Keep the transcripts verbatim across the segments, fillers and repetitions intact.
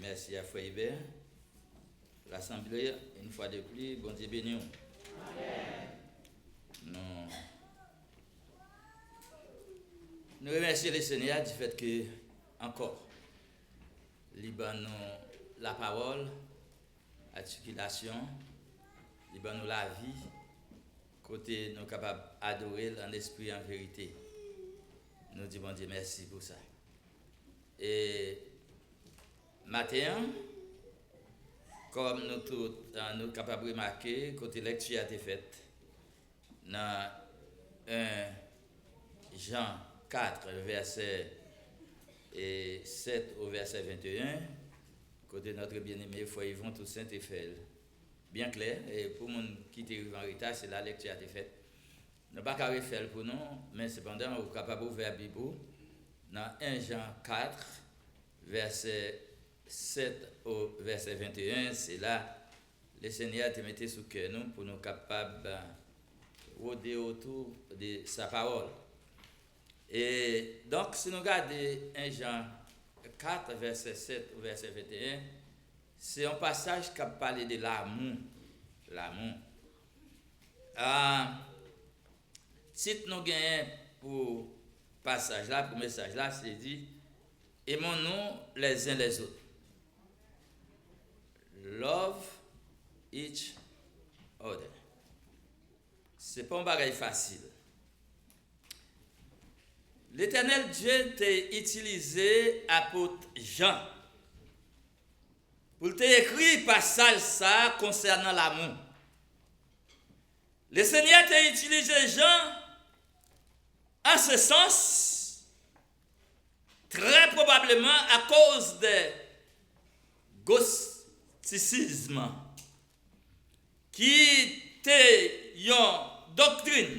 Mèsi a Frè Ibè. Lasanble, yon fwa de pli, Bondye beni w. Nou, nou remèsye Lesenyè difèt ke ankò li ban nou lapawòl, atikilasyon, li ban nou lavi, kote nou kapab adore l an espri, an verite. Nou di Bondye mèsi pou sa. E maten an, kòm nou tout, ah, nou kapab remake kote lèkti a te fèt nan en Jan kat, vèsè, e, sèt o vèsè venteyen, kote notre bien-aimé frè Yvon Toussaint te fè l byen klè, e pou moun ki te rive an reta, se la lèkti a te fèt. Nou pa ka refè l pou nou, men sepandan, ou kapab ouvè Bib ou nan en Jan kat, vèsè sèt o vèsè venteyen, se la Lesenyè te mete sou kè nou pou nou kapab, ah, rode otou de sa pawòl. E donk, si nou gade en Jan kat, vèsè sèt ou vèsè venteyen, se yon pasaj k ap pale de lamou. Lamou. Ah, tit nou genyen pou pasaj la, pou mesaj la, se di, Aimons-nous les uns les autres. Love each other. Se pa yon bagay fasil. Letènèl Dye te itilize apot Jan pou l te ekri pasaj sa a konsènan lamou. Lesenyè te itilize Jan an se sans, trè pwobableman akoz de gnostisizm, ki te yon doktrin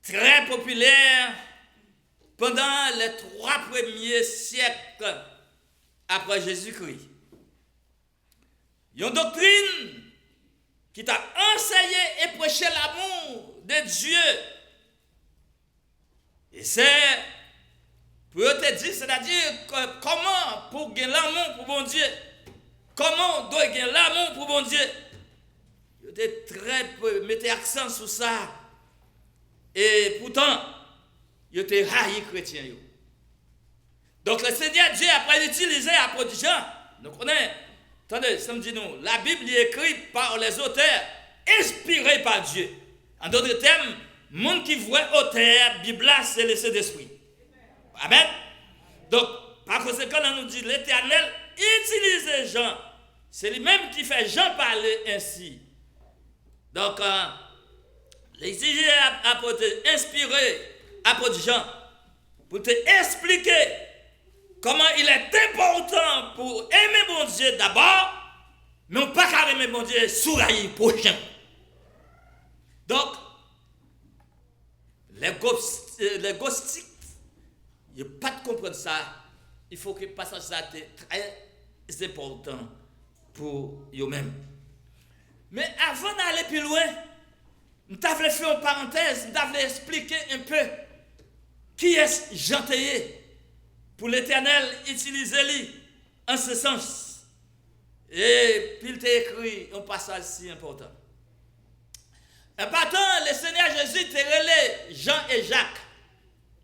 trè popilè pandan lè twa premye syèk apre Jezikri. Yon doktrin ki t ap anseye e preche lamou de Dye. E se pou yo te di, sètadi, kò-, kòman pou w gen lanmou pou Bondye? Kòman w dwe gen lanmou pou Bondye? Yo te trè pe-, mete aksan sou sa. E poutan, yo te rayi kretyen yo. Donk, Lesenyè Dye apral itilize apot Jan. Nou konnen, tande, sa m di nou, la Bible li écrite par les auteurs inspirés par Dieu. An dòt tèm, moun ki vrè otè Bib la, se Lesentespri. Amèn. Donk, pa konsekan, lè nou di Letènèl itilize Jan, se li menm ki fè Jan pale ensi. Donk, euh, li itilize ap-, apot, enspire apot Jan pou te eksplike kòman il est important pou enmen Bondye dabò, men ou pa ka renmen Bondye si w rayi pwochen w. Donk, lè gos-, lè gnostik, yo pa t konprann sa, il faut que pasaj sa te trè enpòtan pou yo menm. Men avan n ale pi lwen, m ta vle fè yon parantèz, m ta vle eksplike enpe kiyès Jan te ye pou Letènèl itilize li an se sans, epi l te ekri yon pasaj si enpòtan. An patan, Lesenyè Jezi te rele Jan e Jak,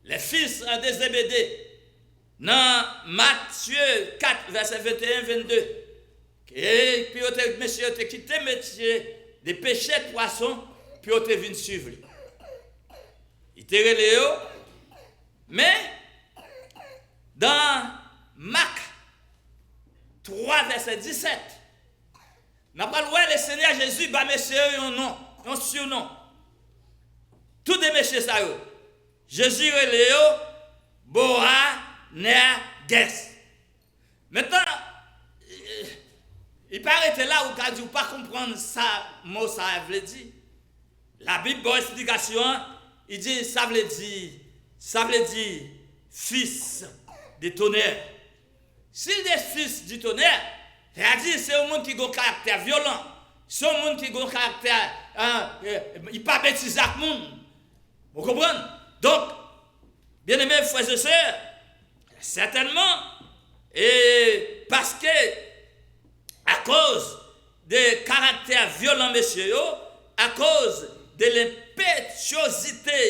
les fils de Zébédée, nan Matye kat, vèsè venteyen, vennde. Epi yo te, mesye yo te kite metye de pechè pwason, pou yo te vin swiv li. Li te rele yo, men, dan Mak twa, vèsè disèt, n ap pral wè Lesenyè Jezi ba mesye yo yon non, yon sinon. Tou de mesye sa yo, Jezi rele yo Boanègès. Mentnan, li pa rete la, ou ka di ou pa konprann sa mo sa a vle di. Labib ba w eksplikasyon an, li di, sa vle di, sa vle di fils du tonnerre. Si l de fils du tonnerre, sètadi se yon moun ki gen yon karaktè vyolan, se yon moun ki gen yon karaktè, eh, eh, li pa betize ak moun. Ou konprann? Donk, byeneme frè e sè, sètènman, E paske, akoz de karaktè vyolan mesye yo, akoz de lenpetyozite,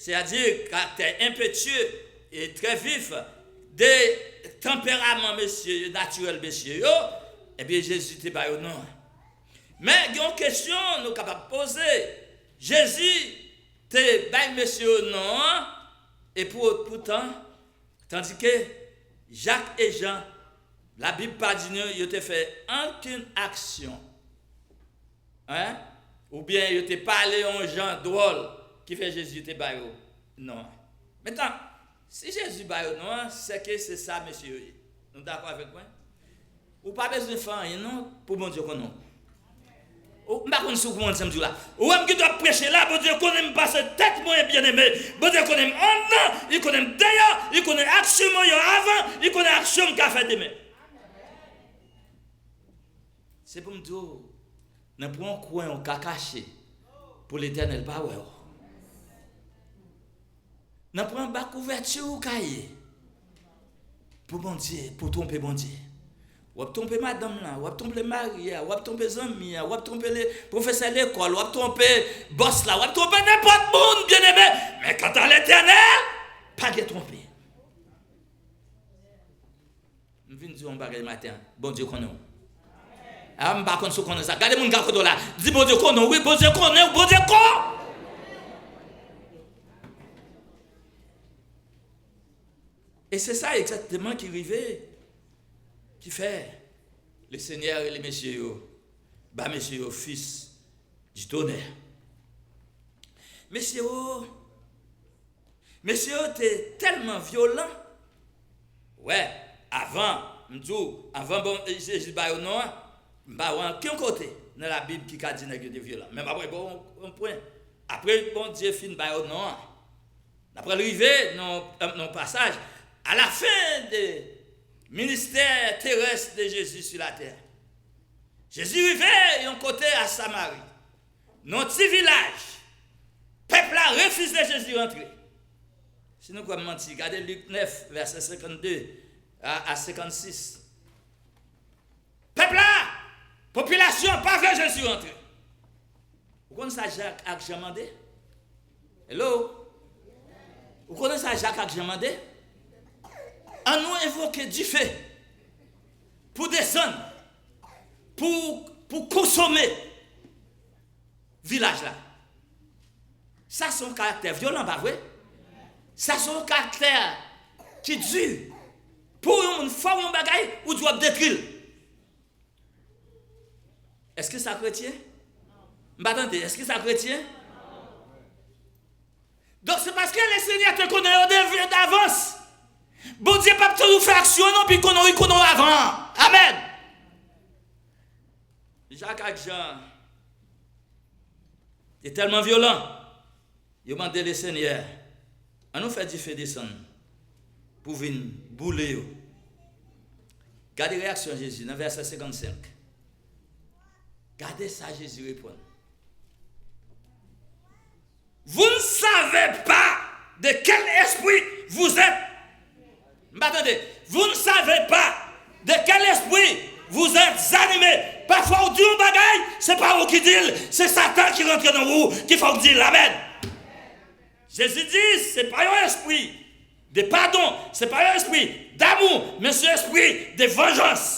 sètadi karaktè enpetye e trè vif, de tanperaman mesye yo, natirèl mesye yo, ebyen, Jezi te ba yo non an. Men gen yon kesyon nou kapab poze. Jezi te bay mesye yo non an, e pou, poutan, tandike Jak e Jan, Labib pa di nou yo te fè okenn aksyon, en, oubyen yo te pale yon jan dwòl ki fè Jezi te ba yo non an. Mentnan, si Jezi ba yo non an, sèke se sa mesye yo ye. Nou dakò avèk mwen? Ou pa bezwen fè anyen non pou Bondye konnen w. Ou, m pa konn si w konprann sa m di w la. Ou wè m ki dwe ap preche la, Bondye konnen m pase tèt mwen, byeneme. Bondye konnen m anndan, li konnen m deyò, li konnen aksyon mwen yo avan, li konnen aksyon m ka fè demen. Se pou m di w, nan pran yon kwen ou ka kache pou Letènèl pa wè w. Nan pran anba kouvèti ou ka ye pou Bondye, pou twonpe Bondye. W ap twonpe madanm lan, w ap twonpe mari a, w ap twonpe zanmi a, w ap twonpe le, pwofesè lekòl, w ap twonpe bòs la, w ap twonpe nenpòt moun, byeneme. Men kanta Letènèl, pa gen twonpe. M vin di w yon bagay maten an. Bondye konnen w. A, m pa konn si w konnen sa. Gade moun k akote w la. Di, Bondye konnen w, wi, Bondye konnen w, Bondye kon. E se sa egzakteman ki rive, ki fè Lesenyè rele mesye yo, ba mesye yo fis du tonnerre. Mesye yo, mesye yo te tèlman vyolan. Wè, avan, m di w, avan bon, Jezi ba yo non an, m pa wè ankenn kote nan Labib ki ka di nèg yo te vyolan. Men m ap ba w yon, yon pwen. Apre Bondye fin ba yo non an, n ap pral rive nan, nan yon pasaj, à la fin de ministère terrestre de Jésus sur la terre. Jezi rive yon kote a Samari, nan yon ti vilaj. Pèp la refize Jezi rantre. Si nou kwè m manti, gade Lik nèf, vèsè senkannde a, a senkannsis. Pèp la, popilasyon an pa vle Jezi rantre. Ou konn sa Jak ak Jan mande? Hello? Ou konnen sa Jak ak Jan mande? An nou envoke dife pou desann, pou, pou konsome vilaj la. Sa se yon karaktè vyolan, pa vre? Sa se yon karaktè ki di. Pou yon moun fè w yon bagay, ou di w ap detri l. Èske sa kretyen? M pa tande. Èske sa kretyen? Donk, se paske Lesenyè te konnen yo de, davans. Bondye p ap tann ou fè aksyon an non, pi konnen w, li konnen w avan. Amèn. Jak ak Jan te tèlman vyolan, yo mande Lesenyè, ann nou fè dife desann pou vin boule yo. Gade reyaksyon Jezi nan vèsè senkannsenk. Gade sa Jezi reponn. Vous ne savez pas de quel esprit vous êtes. M pa tande. Vous ne savez pas de quel esprit vous êtes animés. Pafwa ou di yon bagay, se pa ou ki di l, se Satan ki rantre nan ou, ki fè w di l. Amèn. Jezi di, se pa yon espri de padon, se pa yon espri damou, men se yon espri de vanjans.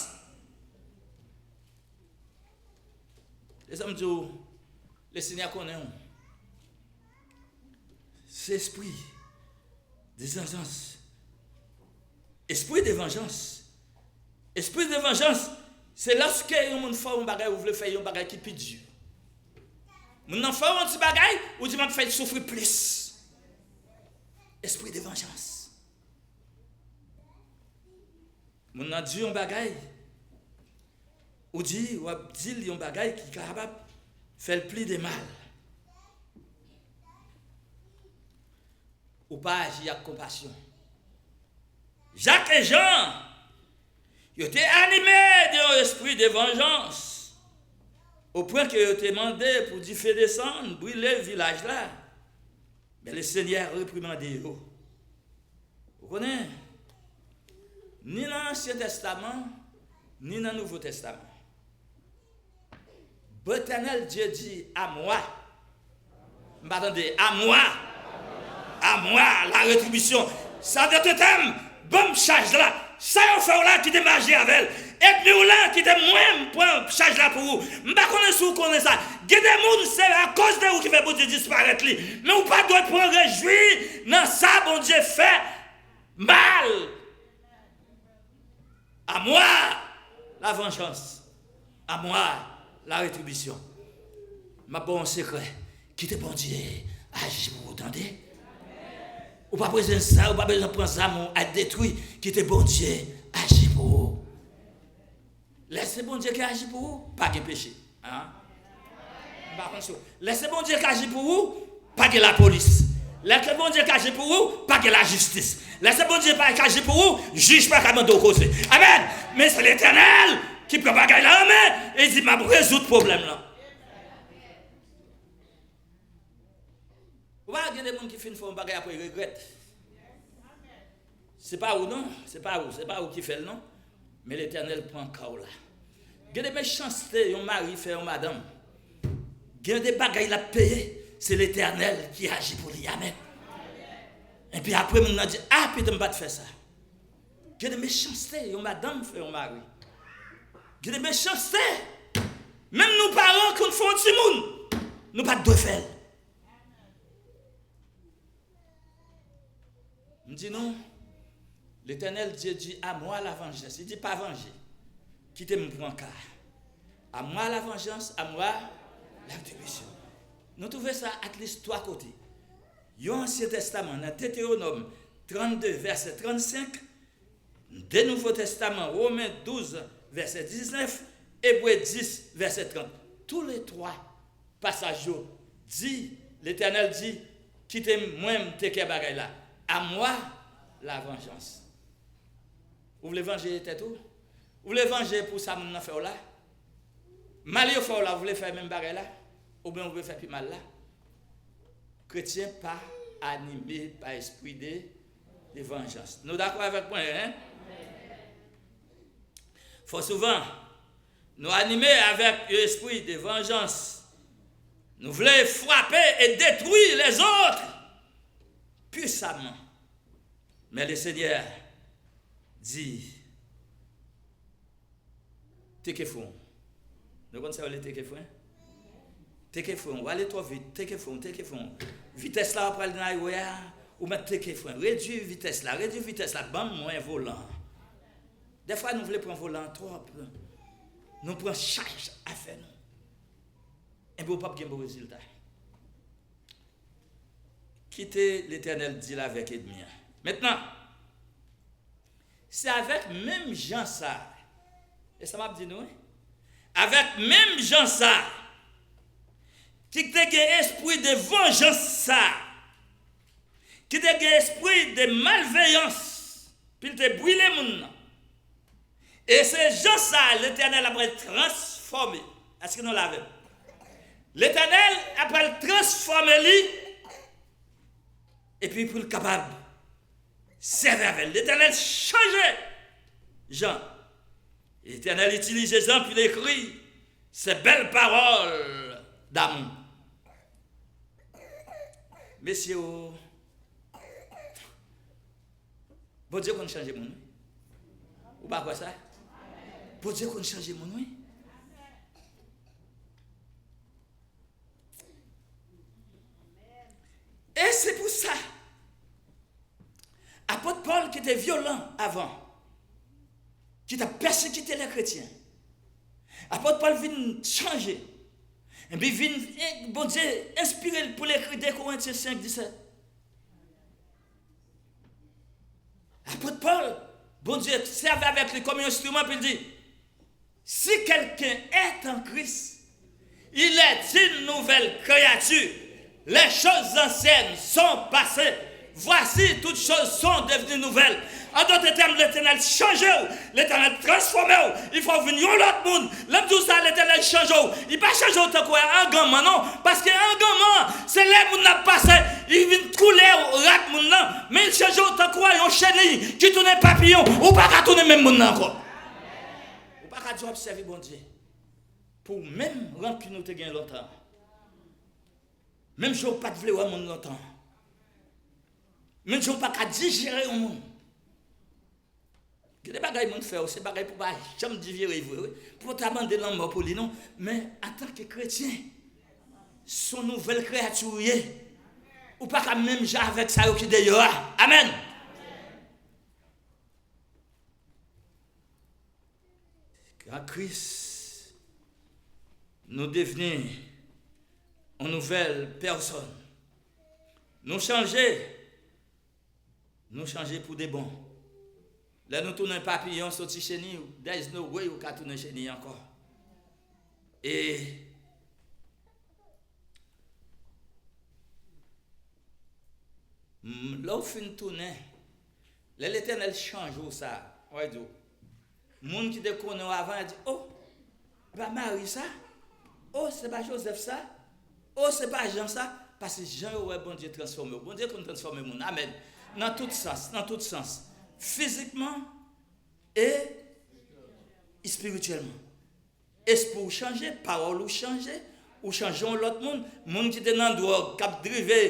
E sa m di w, Lesenyè konnen w. Se espri de zanzans. Espri de vanjans. Espri de vanjans, se lòske yon moun fè w yon bagay, ou vle fè yon bagay ki pi di. Moun nan fè w yon ti bagay, ou di, "M ap fè l soufri plis." Espri de vanjans. Moun nan di yon bagay, ou di, w ap di l yon bagay ki kapab fè l pli de mal. Ou pa aji ak konpasyon. Jak e Jan, yo te anime de yon espri de vanjans, opwen ke yo te mande pou dife desann, brile vilaj la. Men Lesenyè reprimande yo. Ou konnen, Ni nan Ansyen Tèstaman, ni nan Nouvo Tèstaman. L'Éternel Dieu dit, à moi. M pa tande, à moi. À moi la rétribution. Sa vle di, ban m chaj la. Sa yo fè w la, kite m aji avè l. Ènmi w la, kite mwen m pran chaj la pou ou. M pa konnen si w konnen sa. Gen de moun, se akoz de ou ki fè Bondye disparèt li. Men ou pa dwe pran rejwi nan sa Bondye fè mal. À moi la vengeance, à moi la rétribution. M ap ba w yon sekrè. Kite Bondye aji pou ou, tande. Ou pa bezwen sa, ou pa bezwen pran zam ou al detwi. Kite Bondye aji pou ou. Lè se Bondye ki aji pou ou, pa gen peche. An? M pa konn si w. Lè se Bondye ki aji pou ou, pa gen lapolis. Lè ke Bondye ki aji pou ou, pa gen lajistis. Lè se Bondye pa ki aji pou ou, jij pa ka mande w koze. Amèn. Men se Letènèl ki pran bagay la an men, e li di, "M ap rezoud pwoblèm lan." Ou pa gen de moun ki fin fè yon bagay apre regrèt. Se pa ou non, se pa ou, se pa ou ki fè l non. Men Letènèl pran ka w la. Gen de mechanste yon mari fè yon madanm. Gen de bagay l ap peye, se Letènèl ki aji pou li. Amèn. Epi apre moun nan di, "A, pitit m pa t fè sa." Gen de mechanste yon madanm fè yon mari. Gen de mechanste. Menm nou paran, kan n fè yon timoun, nou pa t dwe fè l. M di nou, Letènèl Dye di, "À moi la vengeance." Li di, "Pa vanje. Kite m pran ka. À moi la vengeance, à moi la rétribution." Nou twouve sa at least twa kote. Yon Ansyen Tèstaman, nan Detewonòm trannde, vèsè trannsenk, de Nouvo Tèstaman, Women douz, vèsè diznèf, Ebre dis, vèsè trant. Toulètwa pasaj yo di, Letènèl di, "Kite m, mwen m teke bagay la. À moi la vengeance." Ou vle vanje tèt ou? Ou vle vanje pou sa moun nan fè w la? Mal yo fè w la, ou vle fè menm bagay la? Oubyen ou vle fè pi mal la? Kretyen pa anime pa espri de, de vanjans. Nou dakò avèk mwen, en? Fò souvan, nou anime avèk yon espri de vanjans. Nou vle frape e detwi lèzòt pwisaman. Men Lesenyè di, teke fon. Nou konn sa yo rele teke fren? Teke fren, ou ale twò vit, teke fren, teke fren. Vitès la w ap pral nan highway a, ou mèt teke fren. Redui vitès la, redui vitès la, ban m mwen volan. Dèfwa nou vle pran volan an twòp. Nou pran chaj afè nou. Enben, ou p ap gen bon rezilta. Kite Letènèl deal avèk ènmi an. Mentnan, se avèk menm jan sa a, e sa m ap di nou, wi, avèk menm jan sa a, ki te gen espri de vanjans sa a, ki te gen espri de malveyans, pou l te brile moun nan. E se jan sa a Letènèl ap pral transfòme. Èske nou la avè m? Letènèl ap pral transfòme li, epi pou l kapab sèvi avè l. Letènèl chanje Jan. Letènèl itilize Jan pou l ekri se bèl pawòl damou. Mesye o, Bondye konn chanje moun, wi. Ou pa kwè sa? Bondye konn chanje moun, wi. E se pou sa, apot Pòl ki te vyolan avan, ki t ap pèsekite lè kretyen, apot Pòl vin chanje. Epi vin, e, Bondye enspire l pou l ekri de Korentyen senk disèt. Apot Pòl, Bondye sèvi avèk li kòm yon enstriman, epi l di, si quelqu'un est en Christ, il est une nouvelle créature. Les choses anciennes sont passées. Voici, toutes choses sont devenues nouvelles. An dòt tèm, Letènèl chanje w, Letènèl transfòme w, li fè w vin yon lòt moun. Lè m di w sa, Letènèl chanje w, li pa chanje w tankou anganman, non. Paske anganman, se lè moun nan ap pase, Li vin koulè rad moun nan, men l chanje w tankou yon cheni ki tounen papiyon. Ou pa ka tounen menm moun nan ankò. Ou pa ka di w ap sèvi Bondye pou menm rankin ou te gen lontan. Menm jan w pa t vle wè moun lontan. Menm jan w pa ka dijere yon moun. Gen de bagay moun fè w, se bagay pou pa janm dijere vre, wi. Pou w ta mande lanmò pou li, non. Men, antanke kretyen, se yon nouvèl kreyati w ye. Ou pa ka menm jan avèk sa yo ki deyò a. Amèn. An Kris, nou devni yon nouvèl pèsòn. Nou chanje. Nou chanje pou de bon. Lè nou tounen papiyon soti cheni, there is no way ou ka tounen cheni ankò. E m, lè w fin tounen, lè Letènèl chanje w sa, w a di w, moun ki te konnen w avan, a di, "O, se pa Mari sa? O, se pa Jozèf sa? O, se pa Jan sa?" Paske jan yo wè Bondye transfòme w. Bondye konn transfòme moun. Amèn. Nan tout sans, nan tout sans. Fizikman e espirityèlman. Espri w chanje, pawòl ou chanje, ou chanje yon lòt moun. Moun ki te nan dwòg, k ap drive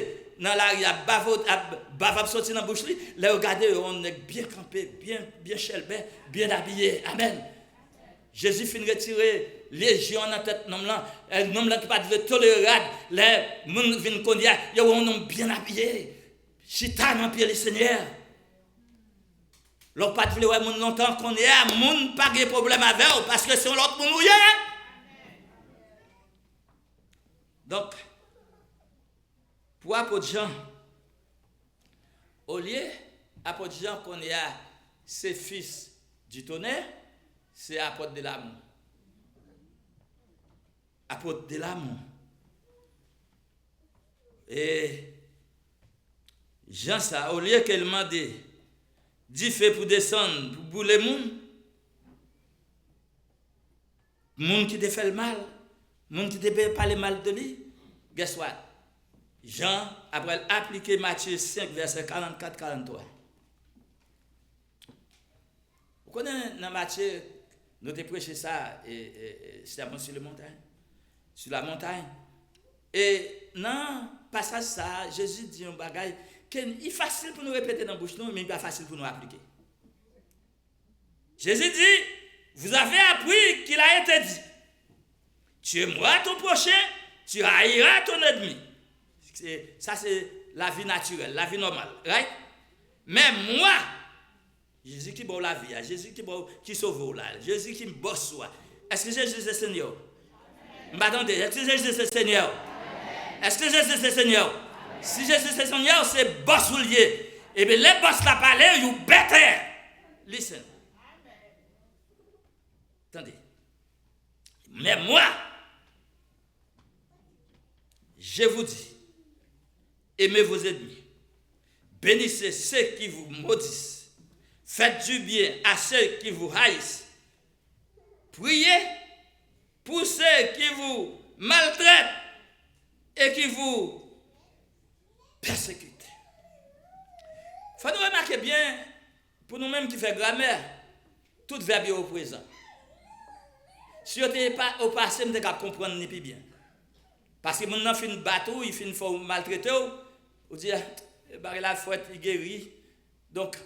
nan lari, ap bavo-, ap, bav ap soti nan bouch li, lè yo gade yo, yon nèg byen kanpe, byen, byen chèlbè, byen abiye. Amèn. Jezi fin retire lejyon nan tèt nonm lan. E, nonm lan ki pa t vle tolere rad, lè moun vin kounye a, yo wè yon nonm byen abiye, chita nan pye li, Senyè. Lè w pa t vle wè moun lontan, kounye a, moun pa gen pwoblèm avè w, paske se yon lòt moun ou ye. Donk, pou apot Jan, olye apot Jan kounye a se fils du tonnerre, se apot de l'amour. Apot de l'amour. E Jan sa, olye ke l mande dife pou desann, pou boule moun, moun ki te fè l mal, moun ki te pe-, pale mal de li, guess what? Jan, apre l aplike Matye senk, vèsè karannkat, karanntwa. Ou konnen nan Matye, nou te preche sa, e, e, e, Sermon sur le montagne, sur la montagne. E nan pasaj sa, Jezi di yon bagay ke li fasil pou nou repete nan bouch nou, men li pa fasil pou nou aplike. Jezi di, vous avez appris qu'il a été dit, tu aimeras ton prochain, tu haïras ton ennemi. Se, sa se lavi natirèl, lavi nòmal, right? Men mwen, Jezi ki ba w lavi a, Jezi ki ba w, ki sove w la, Jezi ki bòs ou a. Èske Jezi se Senyè w? M pa tande. Èske Jezi se Senyè w? Èske Jezi se Senyè w? Si Jezi se Senyè w, se bòs ou l ye. Ebyen, lè bòs la pale, you better listen. Tande. Mais moi, je vous dis, aimez vos ennemis, bénissez ceux qui vous maudissent, faites du bien à ceux qui vous haïssent, priez pour ceux qui vous maltraitent et qui vous persécutent. Fò nou remake byen, pou nou menm ki fè gramè, tout vèb yo o prezan. Si yo te pa o pase, m te ka konprann li pi byen. Paske moun nan fin bat ou, li fin fè w maltrete w, ou di, "Ah, bagay la fwèt, li geri. Donk,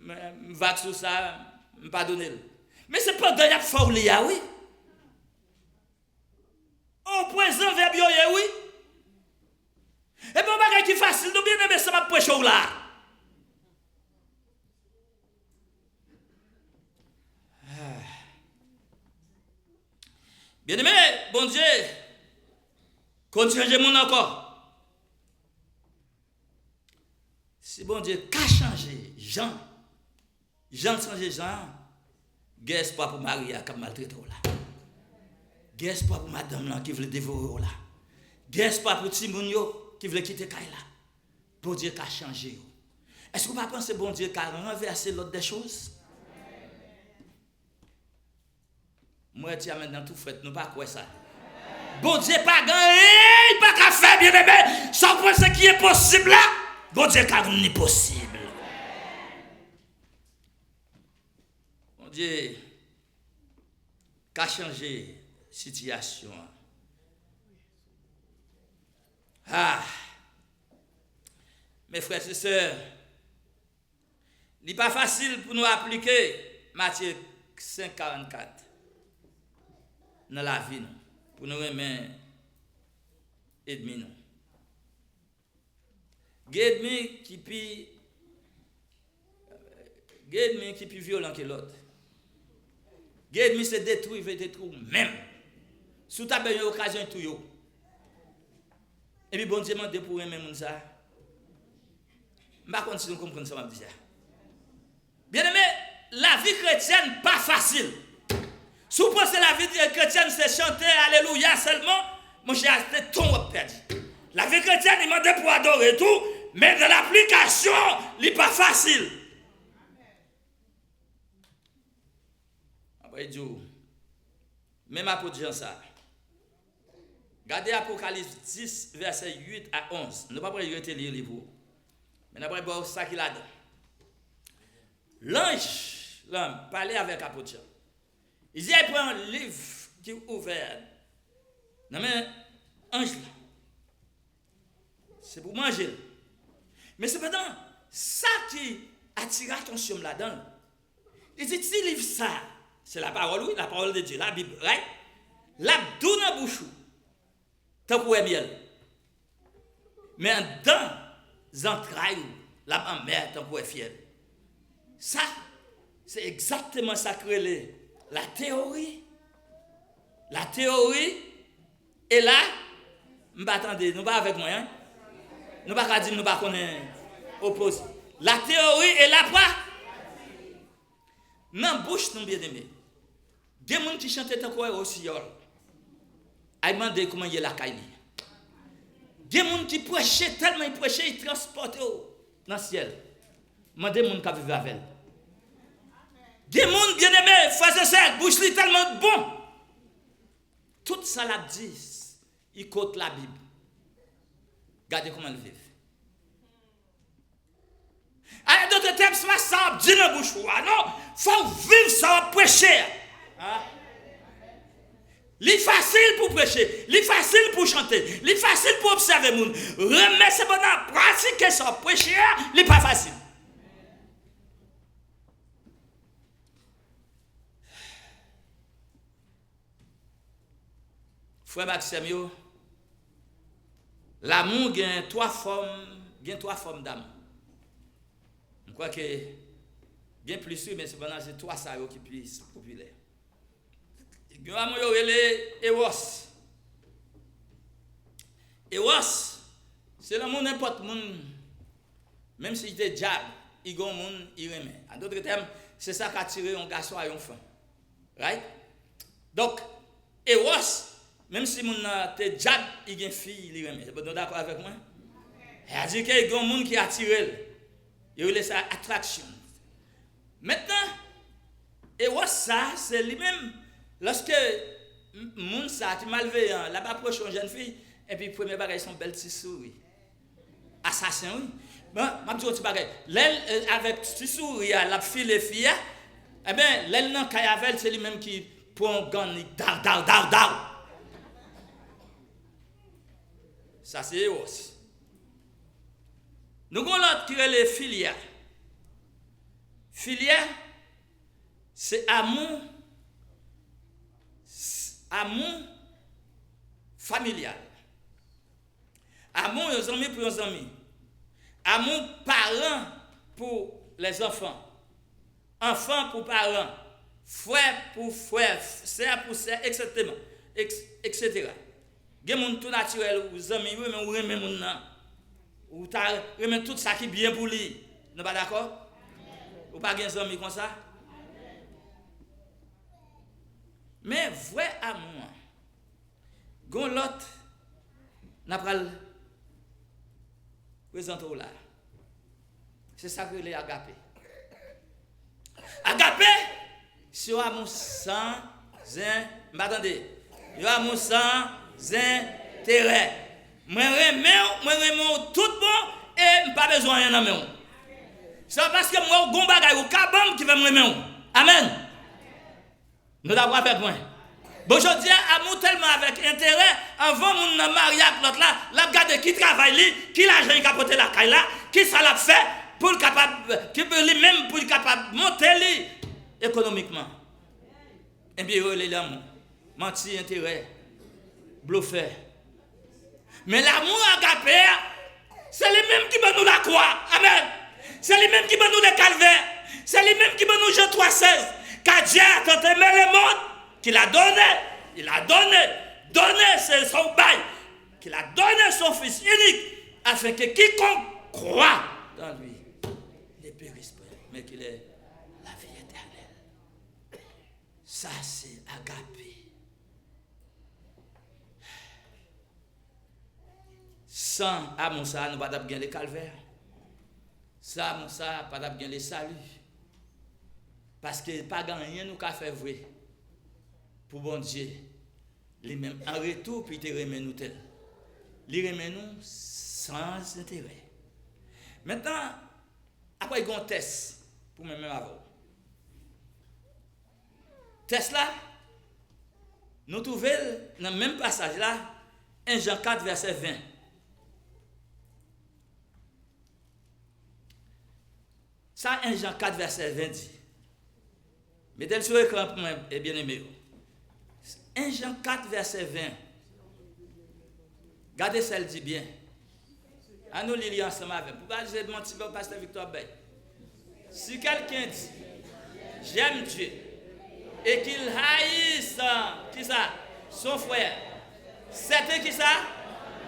m, m vag sou sa, m padone l." Men se pandan y ap fè w li a, wi. O prezan vèb yo ye, wi. Epi yon bagay ki fasil, nou byeneme, sa m ap preche w la. Byeneme, Bondye konn chanje moun ankò. Si Bondye ka chanje Jan, Jan chanje Jan, gen espwa pou mari a k ap maltrete w la. Gen espwa pou madanm lan ki vle devore w la. Gen espwa pou timoun yo ki vle kite kay la. Bondye ka chanje yo. Èske w pa panse Bondye ka ranvèse lòd dè choz? Mwen wè ti amèn nan tou frèt, nou pa kwè sa. Bondye pa gen anyen li pa ka fè, byeneme. Sa w panse ki enposib la, Bondye ka rann li posib. Bondye ka chanje sitiyasyon an. Ah! Men frè e sè, li pa fasil pou nou aplike Matye senk karannkat nan lavi nou, pou nou renmen ènmi nou. Gen ènmi ki pi, gen ènmi ki pi vyolan ke lòt. Gen ènmi se detwi, vle detwi w menm. Si w ta bay yon okazyon, li touye w. Epi Bondye mande pou w renmen moun sa a. M pa konn si nou konprann sa m ap di a. Byeneme, lavi kretyèn pa fasil. Si w panse lavi kretyèn se chante alelouya sèlman, monchè, se tan w ap pèdi. Lavi kretyèn, li mande pou w adore tou, men nan laplikasyon, li pa fasil. Apre, li di w, menm apot Jan sa a. Gade Apokalips dis, vèsè uit a onz. Nou pa pral rete li, li pou ou. Men n ap ba w sa ki ladan. Lanj lan pale avèk apot Jan. Li di, "Al pran yon liv ki ouvè nan men anj la. Se pou manje l." Men sepandan, sa ki atire atansyon m ladan l, li di, "Ti liv sa a, se lapawòl, wi, lapawòl de Dye, Labib, right? L ap dou nan bouch ou tankou wè myèl. Men anndan zantray ou, l ap anmè tankou wè fyèl." Sa, se egzakteman sa k rele la théorie. La théorie et la, m pa tande, nou pa avèk mwen, en? Nou pa ka di m nou pa konnen opoze. La théorie et la pratique. Nan bouch nou, byeneme, gen moun ki chante tankou yon wosiyòl. Al mande kòman l ye lakay li. Gen moun ki preche, tèlman li preche, li transpòte w nan syèl. Mande moun k ap viv avè l. Gen moun, byeneme, frè e sè, bouch li tèlman bon. Tout sa l ap di, li kote Labib. Gade kòman l viv. An dòt tèm, se pa sa w ap di nan bouch ou a, non. Fò w viv sa w ap preche a. Li fasil pou preche, li fasil pou chante, li fasil pou obsève moun. Renmen sepandan pratike sa w ap preche a, li pa fasil. Frè m ak sè m yo, lanmou gen twa fòm, gen twa fòm damou. M kwè ke gen plis wi, men sepandan se twa sa yo ki plis popilè. Gen lanmou yo rele ewòs. Ewòs, se lanmou nenpòt moun, menm si li te dyab, li gen yon moun li renmen. An dòt tèm, se sa k atire yon gason a yon fanm. Right? Donk, ewòs, menm si moun nan te dyab, li gen fi li renmen. Nou dakò avèk mwen? Sètadi ke gen yon moun ki atire l. Yo rele sa atraksyon. Mentnan, ewòs sa, se li menm, lòske m- moun sa ki malveyan, l ap apwoche yon jèn fi, epi premye bagay se yon bèl ti souri. Asasen, wi. Bon, m ap di w yon ti bagay. Lè l, eh, avèk ti souri a, l ap file fi a, enben, lè l nan kay avè l, se li menm ki pran yon grenn, li daw, daw, daw, daw. Sa se ewòs. Nou gen yon lòt ki rele filya. Filya, se amou, s- amou familyal. Amou yon zanmi pou yon zanmi. Amou paran pou lèzanfan. Anfan pou paran. Frè pou frè. Sè pou sè, etsetera. Eks- etsetera. Gen moun tou natirèl, ou zanmi wi, men ou renmen moun nan. Ou ta renmen tout sa ki byen pou li. Nou pa dakò? Ou pa gen zanmi konsa? Men vrè amou an, gen yon lòt n ap pral prezante w la. Se sa k rele agape. Agape, se yon amou san zen, m pa tande. Yon amou san enterè. Mwen renmen w, mwen renmen w tout bon, e m pa bezwen anyen nan men w. Se pa paske m wè w gon bagay ou ka ban m ki fè m renmen w. Amèn. Nou dakò avèk mwen? Bon, jodi a, amour tèlman avèk enterè, anvan moun nan marye ak lòt la, l ap gade ki travay li, ki lajan li ka pote lakay la, ki sa l ap fè pou l kapab, ki pou li menm pou l kapab monte li ekonomikman. Ebyen, yo rele l amour. Manti, enterè, blofè. Men lanmou agape a, se li menm ki ban nou lakwa. Amèn. Se li menm ki ban nou le kalvè. Se li menm ki ban nou Jan twa sèz. Car Dieu a tant aimé le monde qu'il a donné, il a donné, donné, se sa w bay, qu'il a donné son Fils unique, afin que quiconque croit en lui ne périsse point, mais qu'il ait la vie éternelle. Sa se agape. San amou sa a, nou pa t ap gen le kalvè. San amou sa a, pa t ap gen le sali. Paske pa gen anyen nou ka fè vre pou Bondye. Li menm, an retou, pou li te renmen nou tèl. Li renmen nou san enterè. Mentnan, apre gen yon tès pou mwen menm avè w. Tès la, nou twouve l nan menm pasaj la, en Jan kat, vèsè ven. Sa en Jan kat, vèsè ven di. Mete l sou ekran pou mwen, e byeneme yo. En Jan kat, vèsè ven. Gade sa l di byen. Ann nou li li ansanm avè m. Pou pa jwe manti, bon, pastè Victor ap bay. Si quelqu'un dit, j'aime Dieu, et qu'il haïsse, kisa? Son frère. C'est un kisa?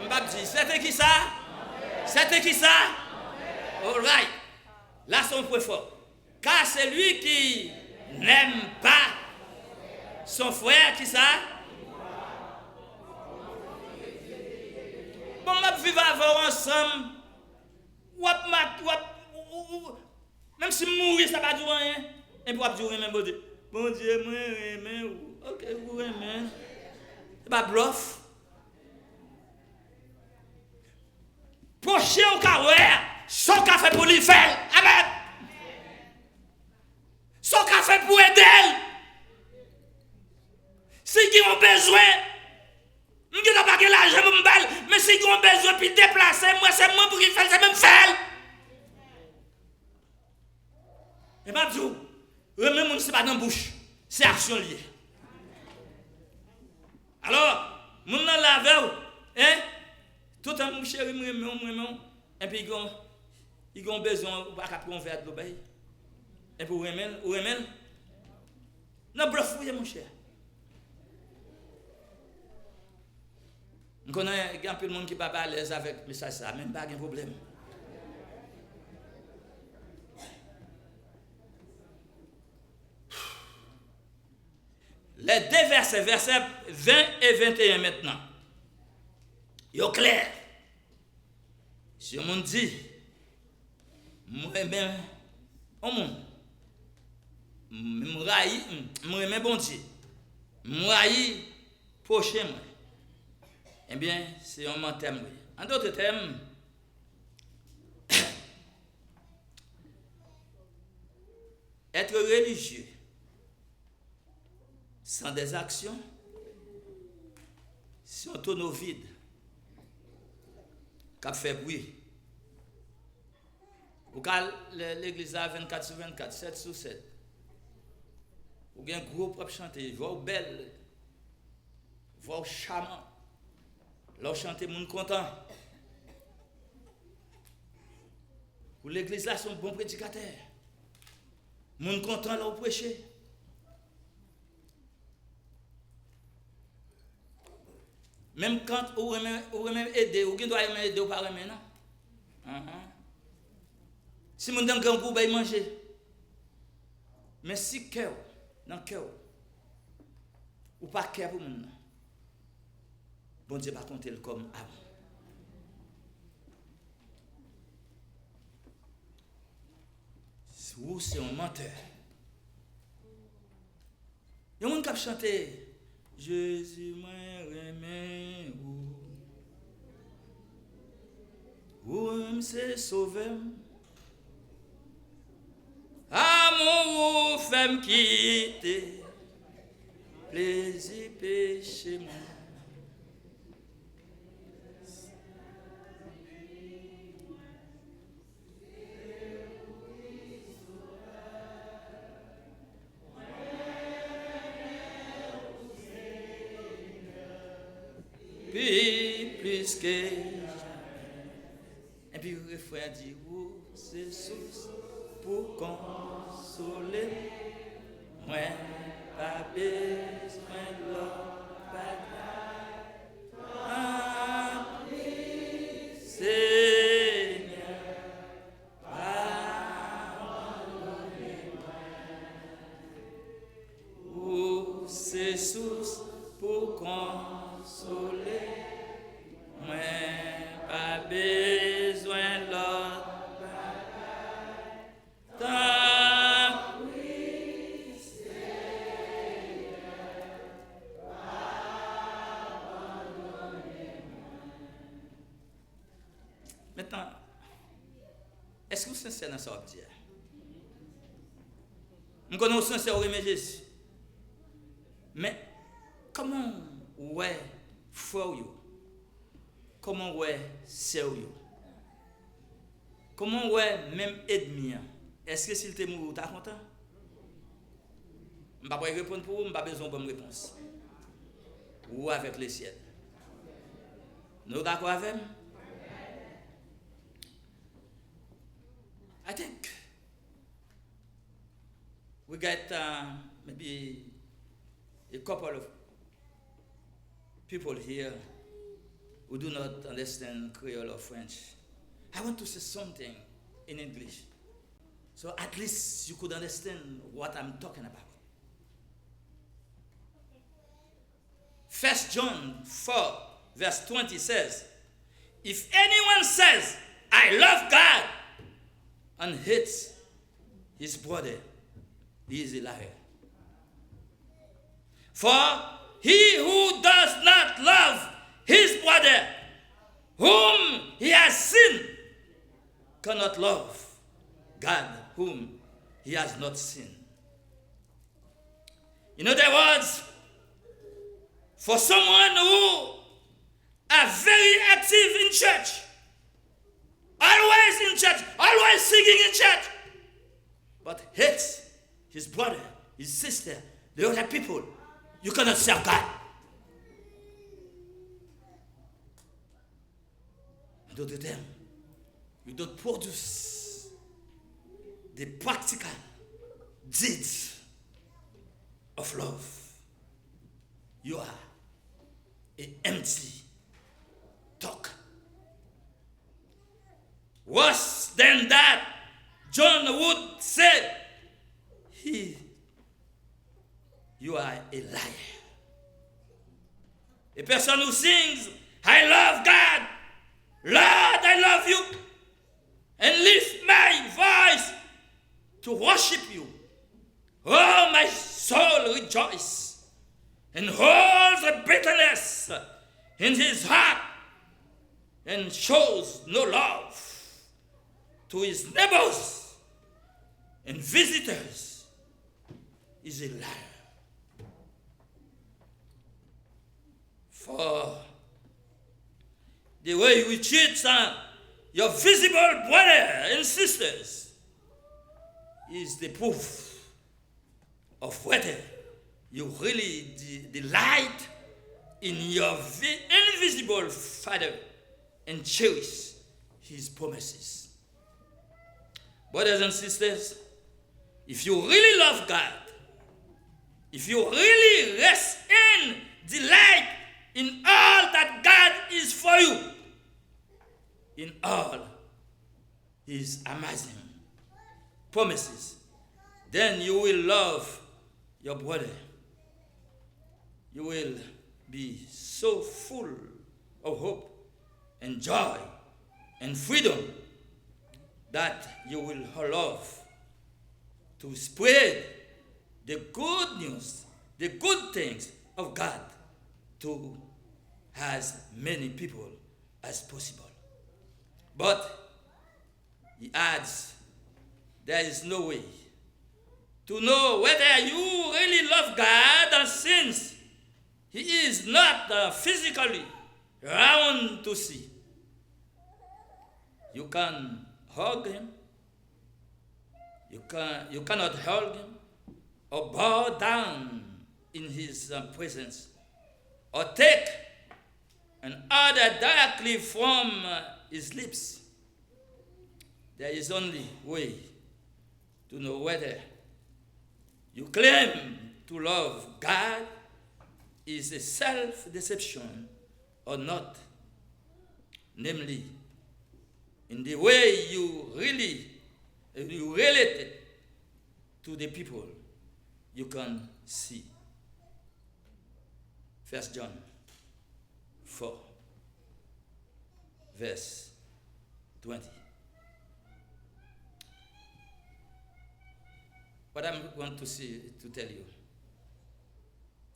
M p ap di. C'est un kisa? C'est un kisa? Alright. La se yon pwen fò. Car celui qui n'aime pas son frère, kisa? Bon, m ap viv avè w ansanm. W ap mat, w ap, ou, ou, ou, menm si m mouri, sa pa di w anyen. Epi w ap di w renmen Bondye. Bondye, mwen renmen ou. Oke, ou renmen. Se pa blòf. Pwochen w ka wè a, sa w ka fè pou li, fè l. Amèn. Sa w ka fè pou ede l. Si gen yon bezwen, m gentan pa gen lajan pou m ba l, men si gen yon bezwen pou l deplase, m wè se mwen pou ki fè l, se mwen m fè l. E m ap di w, renmen moun se pa nan bouch, se aksyon l ye. Alò, moun nan la avè w, en, toutan m cheri, m renmen w, m renmen w, epi li gen, li gen yon bezwen, ou pa ka pran yon vè dlo bay, epi w renmen l, ou renmen l? Nan blòf ou ye, monchè. M konnen gen anpil moun ki pa, pa alèz avèk mesaj sa, men m pa gen pwoblèm. Les deux versets, vèsè ven e venteyen mentnan, yo klè. Si yon moun di, m renmen yon moun, m, m rayi, m, m renmen Bondye, m rayi pwochen mwen, ebyen, se yon mantè m ye. An dòt tèm, être religieux sans des actions, se yon tono vid k ap fè bri. Ou ka al le-, legliz la vennkat sou vennkat, sèt sou sèt. Ou gen gwoup w ap chante, vwa w bèl, vwa w chaman. Lè w chante, moun kontan. Ou legliz la se yon bon predikatè. Moun kontan lè w preche. Menm kan ou renmen, ou renmen ede, ou gen dwa renmen ede, ou pa renmen non. Anhan. Si moun nan grangou, bay manje. Men si kè w, nan kè w, ou pa kè pou moun nan, Bondye pa konte l kòm amou. Ou se yon mantè. Yon moun k ap chante, Jezi, mwen renmen Ou menm se sovè m. Amou ou fè m kite plezi peche mwen. Pi plis ke jamè. Epi refren an di, ou se sous pou konsole m. Mwen pa bezwen lòt bagay. Tanpri, Senyè, pa abandone mwen. Ou se sous pou konsole. Mwen pa bezwen lòt bagay. Tanpri, Senyè, pa abandone mwen. Mentnan, èske w sensè nan sa w ap di a? M konnen w sensè, w renmen Jezi. Men, kòman w wè frè w yo? Kòman w wè sè w yo? Kòman w wè menm ènmi an? Èske si l te mouri, w ta kontan? M pa pral reponn pou ou, m pa bezwen w ban m repons. Ou avèk lesyèl. Nou dakò avè m? I think we got uh, maybe a couple of people here who do not understand Creole or French. I want to say something in English, so at least you could understand what I'm talking about. First John four, verse twenty says, "If anyone says, 'I love God,' and hates his brother, he is a liar. For he who does not love his brother whom he has seen cannot love God whom he has not seen." In other words, for someone who are very active in church, always in church, always singing in church, but hates his brother, his sister, the other people, you cannot serve God. An dòt tèm, you don't produce the practical deeds of love. You are a empty talk. Worse than that, John would say, he, you are a liar. A person who sings, "I love God, Lord, I love you, and lift my voice to worship you. Oh, my soul rejoice and holds a bitterness in his heart and shows no love to his neighbors and visitors is a liar." For the way we treat uh, your visible brother and sisters is the proof of whether you really de- delight in your vi- invisible Father and cherish his promises. Brothers and sisters, if you really love God, if you really rest and delight in all that God is for you, in all his amazing promises, then you will love your brother. You will be so full of hope and joy and freedom that you will love to spread the good news, the good things of God to as many people as possible. But, he adds, there is no way to know whether you really love God since He is not uh, physically around to see. You can hug Him, you, can, you cannot hug Him, or bow down in His uh, presence, or take an order directly from uh, His lips. There is only way to know whether you claim to love God is a self deception or not, namely, in the way you really you related to the people you can see. First John four, verse twenty. What I want to see to tell you,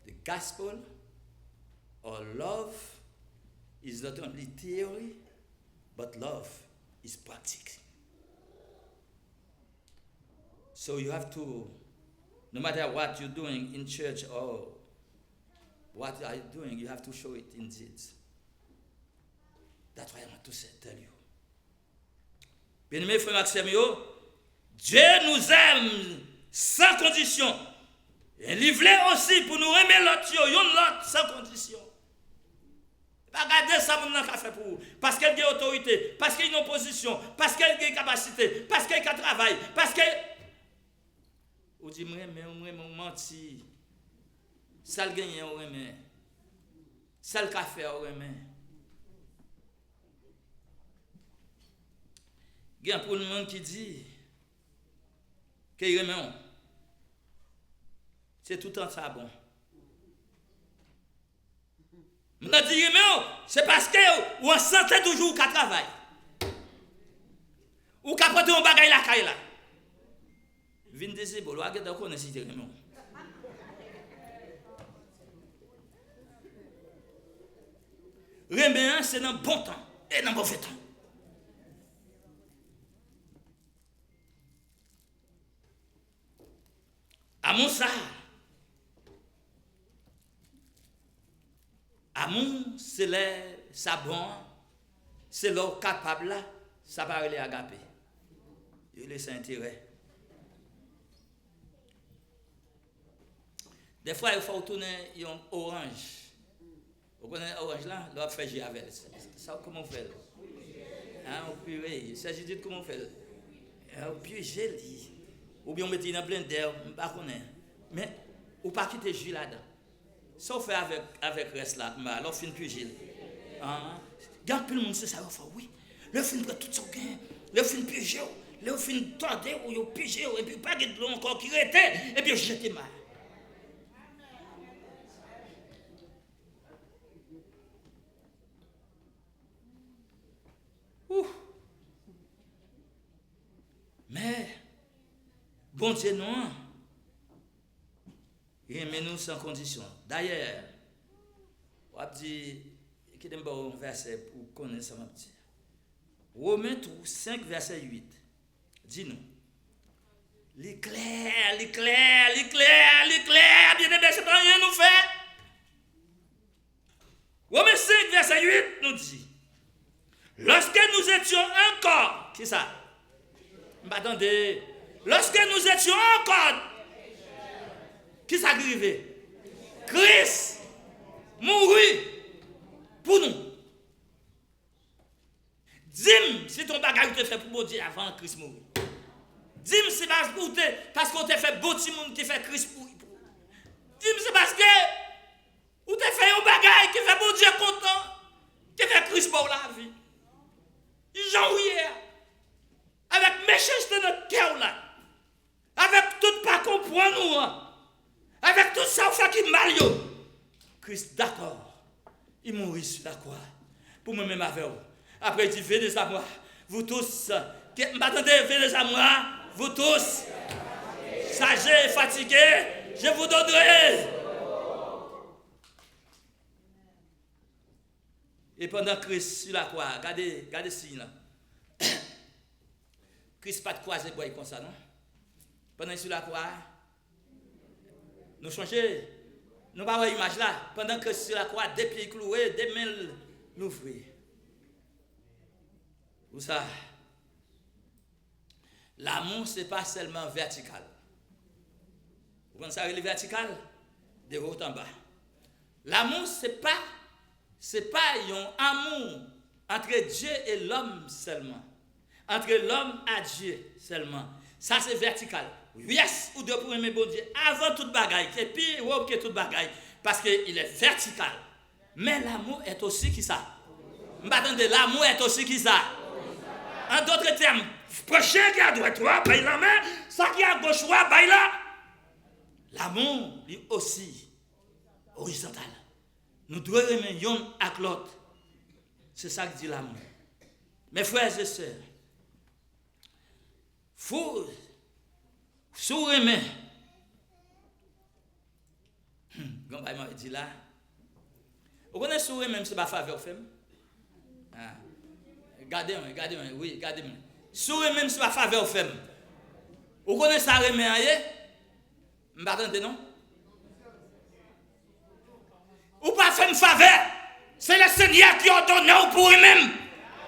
the gospel or love is not only theory, but love is practice. So you have to, no matter what you're doing in church or what are you doing, you have to show it in deeds. That's why I want to say, tell you. Byeneme frè m ak sè m yo, Dieu nous aime sans condition. E li vle osi pou nou renmen lòt yo, youn lòt, san kondisyon. Pa gade sa moun nan ka fè pou ou, paske l gen otorite, paske l nan pozisyon, paske l gen kapasite, paske l ka travay, paske ou di m renmen, m renmen, w manti. Sa l genyen, w renmen. Sa l ka fè, w renmen. Gen anpil moun ki di ke y renmen w. Se toutan sa bon. Moun nan di y renmen w, se paske w an sante toujou, w ka travay. Ou ka pote yon bagay lakay la. Vin dezibol, w a gentan konnen si te renmen w. Renmen an se nan bon tan e nan move tan. Amou sa. Amou, se lè sa bon an, se lè w kapab la, sa pa rele agape. Yo rele sa enterè. Dèfwa, yo fè w tounen yon oranj. Ou konnen oranj la, lè w ap fè ji avè l. Sa, kòman w fè l? Hein, ou pire. Sè Jidit, kòman w fè l? Hein, ou pije li. Oubyen w mete li nan blendè, m pa konnen. Men, ou pa kite ji ladan. Sa w fè avèk, avèk rès la, m ba, lè w fin pije l? Hein? Gen anpil moun, se sa yo fè w, wi. Lè w fin pran tout sa w genyen, lè w fin pije w, lè w fin tòde w, yo pije w, epi pa gen dlo ankò ki rete, epi yo jete m ba. Ouh! Men, Bondye nou an renmen nou san kondisyon. Dayè, w ap di, kite m ba w yon vèsè pou w konnen sa m ap di. Women tou, senk, vèsè uit, di nou, li klè, li klè, li klè, li klè, byeneme, se pa anyen nou fè. Women senk, vèsè uit, nou di, lorsque nous étions encore, ki sa? M pa tande. Lorsque nous étions encore, ki sa ki rive? Kris mouri pou nou. Di m si te yon bagay ou te fè pou Bondye avan Kris mouri. Di m si pa ou te, paske ou te fè bon timoun ki fè Kris mouri pou ou. Di m se paske ou te fè yon bagay ki fè Bondye kontan, ki fè Kris ba w lavi. Jan w ye a, avèk mechanste nan kè w la, avèk tout pa konprann ou an, avèk tout sa w fè ki mal yo, Kris dakò, li mouri sur la croix pou mwen menm avè w. Apre, li di, venez à moi, vous tous, ke, m pa tande, venez à moi, vous tous, chargés et fatigués, je vous donnerai. E pandan Kris sur la croix, gade, gade siy lan. Kris pa t kwaze bra l konsa, non. Pandan l sou lakwa a, nou sonje, nou pa wè imaj la? Pandan Kris sou lakwa a, de pye l klouwe, de men l louvri. Pou sa, lanmou se pa sèlman vètikal. Ou konn sa rele vètikal? De wo anba. Lanmou se pa, se pa yon amou antre Dye e lòm sèlman. Antre lòm a Dye sèlman. Sa se vètikal. Yes, ou dwe pou renmen Bondye avan tout bagay, ke pi wo ke tout bagay, paske il est vertical. Men lanmou est aussi ki sa? M pa tande, lanmou est aussi ki sa? An dòt tèm, pran chen ki adwat ou a, bay lanmen, sa ki agoch ou a, bay la. Lanmou, li osi orizontal. Nou dwe renmen yonn ak lòt. Se sa k di lanmou. Mes frères et sœurs, fou, si w renmen, hmm, gen yon bagay m ap di la. Ou konnen si w renmen m, se pa favè w fè m? Ah. Gade mwen, gade mwen, wi, gade mwen. Si w renmen m, se pa favè w fè m. Ou konnen sa renmen an ye? M pa tande non. Ou pa fè m favè. Se Lesenyè ki òdone w pou w renmen m.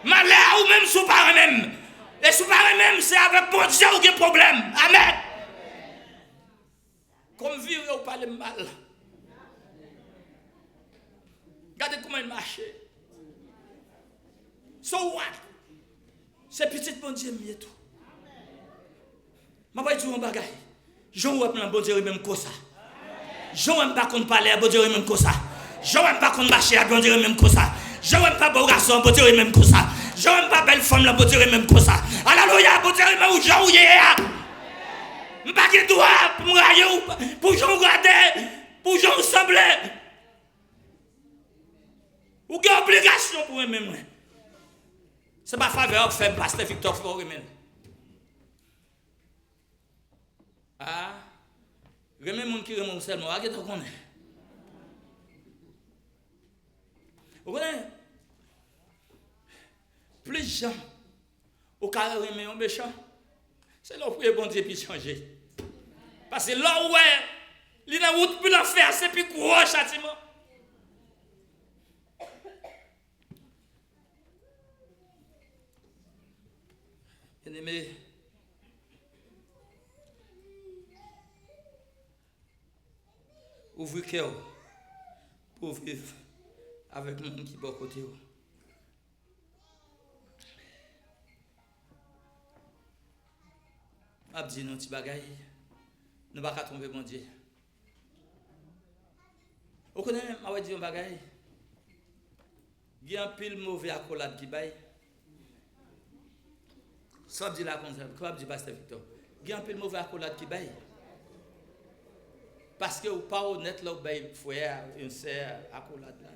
Malè a ou menm si w pa renmen m. E si w pa renmen m, se avèk Bondye ou gen pwoblèm. Amèn. Kòm vire ou pale m mal. Gade kòman l mache. So what? Se pitit Bondye m ye tou. M ap di w yon bagay. Jan w wè m lan, Bondye renmen m konsa. Jan w wè m pa konn pale a, Bondye renmen m konsa. Jan w wè m pa konn mache a, Bondye renmen m konsa. Jan w wè m pa bo gason an, Bondye renmen m konsa. Jan w wè m pa bèl fanm lan, Bondye renmen m konsa. Alelouya, Bondye renmen w jan w ye a. M pa gen dwa pou m rayi w, pou jan w gade, pou jan w sanble. Ou gen obligasyon pou renmen mwen. Se pa favè w ap fè m, Pastè Victor, fò w renmen l. Ah, renmen moun ki renmen w sèlman, w a gentan konnen. Ou konnen, plis jan ou ka renmen yon mechan, se lè w priye Bondye pi chanje. Paske lè w wè li nan wout pou lanfè a, se pi gwo chatiman. Byeneme, ouvri kè w pou w viv avèk moun ki bò kote w. M ap di nou ti bagay, nou pa ka twonpe Bondye. Ou konnen, m ap di yon bagay. Gen anpil move akolad ki bay. Sa w ap di la konsa, sa w ap di Pastè Victor? Gen anpil move akolad ki bay. Paske ou pa onèt lè w bay frè a, yon sè a akolad la.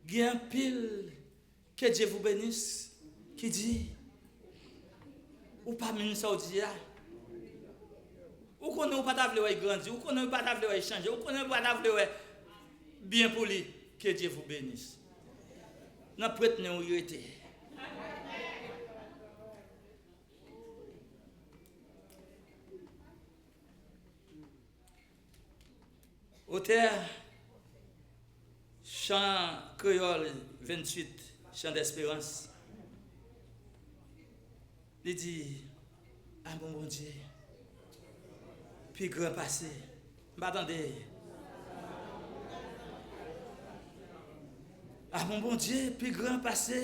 Gen anpil que Dieu vous bénisse ki di, ou pa menm sa w di a. Ou konnen ou pa ta vle wè l grandi, ou konnen ou pa ta vle wè l chanje, ou konnen ou pa ta vle wè byen pou li, que Dieu vous bénisse. Nan prèt nen w li rete. Otè chan kreyòl venntuit, Chan Desperans, li di, amou Bondye pi gran pase. M pa tande. Amou Bondye pi gran pase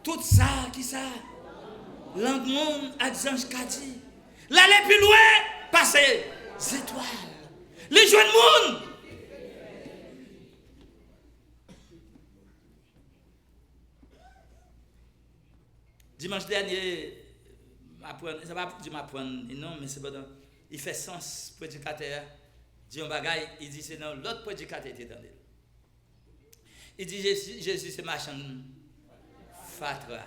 tout sa, ki sa? Lang moun ak zanj ka di. L ale pi lwen pase zetwal. Li jwenn moun. Dimanch dènye, m aprann, sa pa pou di m aprann li non, men sepandan, li fè sans predikatè a di yon bagay, li di se nan lòt predikatè li te tande l. Li di Jezi, Jezi se machann fatra.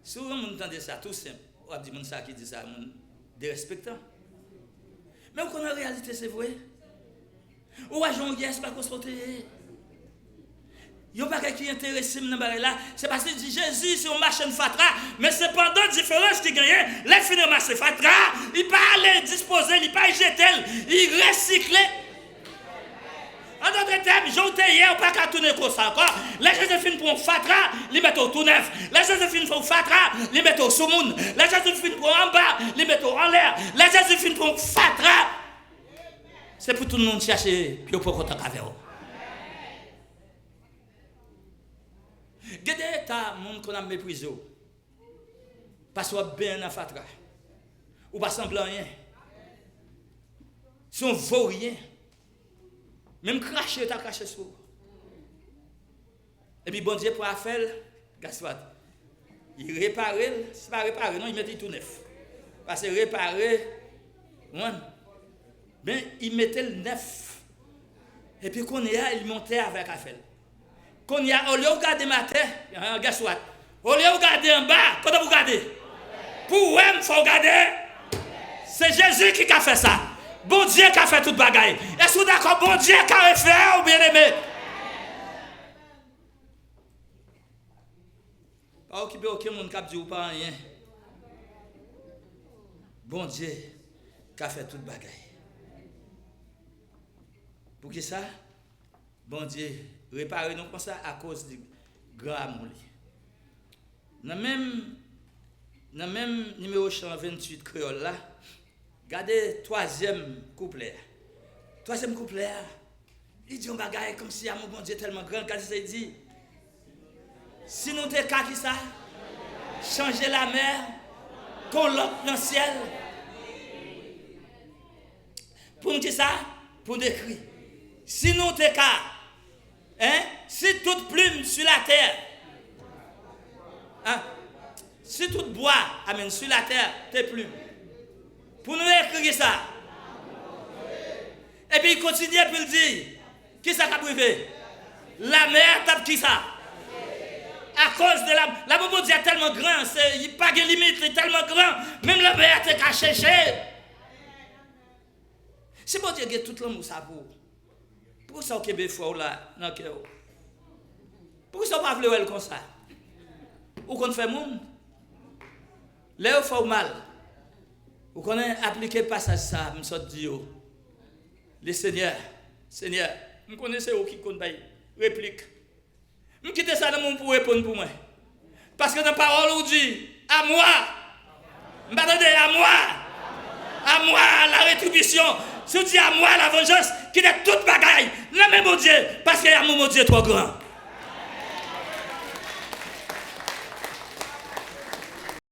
Si w wè yon moun tande sa, tou senp, w ap di moun sa ki di sa, moun derespektan. Men ou konn an reyalite se vre. Ou wè jan w ye a, se pa konsa w te ye. Yon bagay ki enterese m nan bagay la, se paske li di Jezi se yon machann fatra, men sepandan diferans ki genyen, lè l fin ranmase fatra, li pa ale dispoze l, li pa jete l, li resikle. An dòt tèm, jan w te ye, ou pa ka tounen konsa ankò. Lè Jezi fin pran w fatra, li mete w tou nèf. Lè Jezi fin fè w fatra, li mete w sou moun. Lè Jezi fin pran w anba, li mete w anlè. Lè Jezi fin pran w fatra, se pou tout moun chache pou yo pran kontak avè w. Gen de eta moun konn ap meprize w. Paske w ap benyen nan fatra. Ou pa sanble anyen. Se yon voryen. Menm krache, yo ta krache sou ou. Epi Bondye pran afè l, guess what? Li repare l, se pa repare non, li mete l tou nèf. Paske repare, wan, men li mete l nèf. Epi kounye a, li monte avèk afè l. Kounye a, olye w gade m atè, ah, guess what? Olye w gade anba, kote pou w gade? Pou w wè m, fò w gade. Se Jezi ki ka fè sa. Bondye ka fè tout bagay. Èske w dakò Bondye ka refè w, byeneme? Pa okipe okenn moun k ap di w pa anyen. Bondye ka fè tout bagay. Poukisa? Bondye repare nou konsa akoz de gran amou li. Nan menm, nan menm nimewo chan venntuit kreyòl la, gade twazyèm kouplè a. Twazyèm kouplè a, li di yon bagay kòmsi amou Bondye tèlman gran, gade sa li di. Si nou te ka kisa? Chanje lamè kon lòt nan syèl. Pou n kisa? Pou n ekri. Si nou te ka, hein? Si tout plume sur la terre, hein? Si tout bwa, amen, sur la terre te plume. Pou nou ekri kisa? Epi li kontinye pou l di, kisa k ap rive? Lamè a t ap kisa? Akoz de la, lamou Bondye a tèlman gran, se, li pa gen limit, li tèlman gran, menm lamè a te ka chèche. Si Bondye gen tout lanmou sa pou ou, poukisa w kenbe frè w la nan kè w? Poukisa w pa vle wè l konsa? Ou konn fè moun? Lè yo fè w mal, ou konnen aplike pasaj sa a m sot di yo. Le Senyè, Senyè, m konnen se ou ki konn bay replik. M kite sa nan men w pou w reponn pou mwen. Paske nan pawòl ou di, à moi. M pa tande, à moi. À moi la rétribution. Si w di, à moi la vengeance, kite tout bagay nan men Bondye, paske amou Bondye twò gran.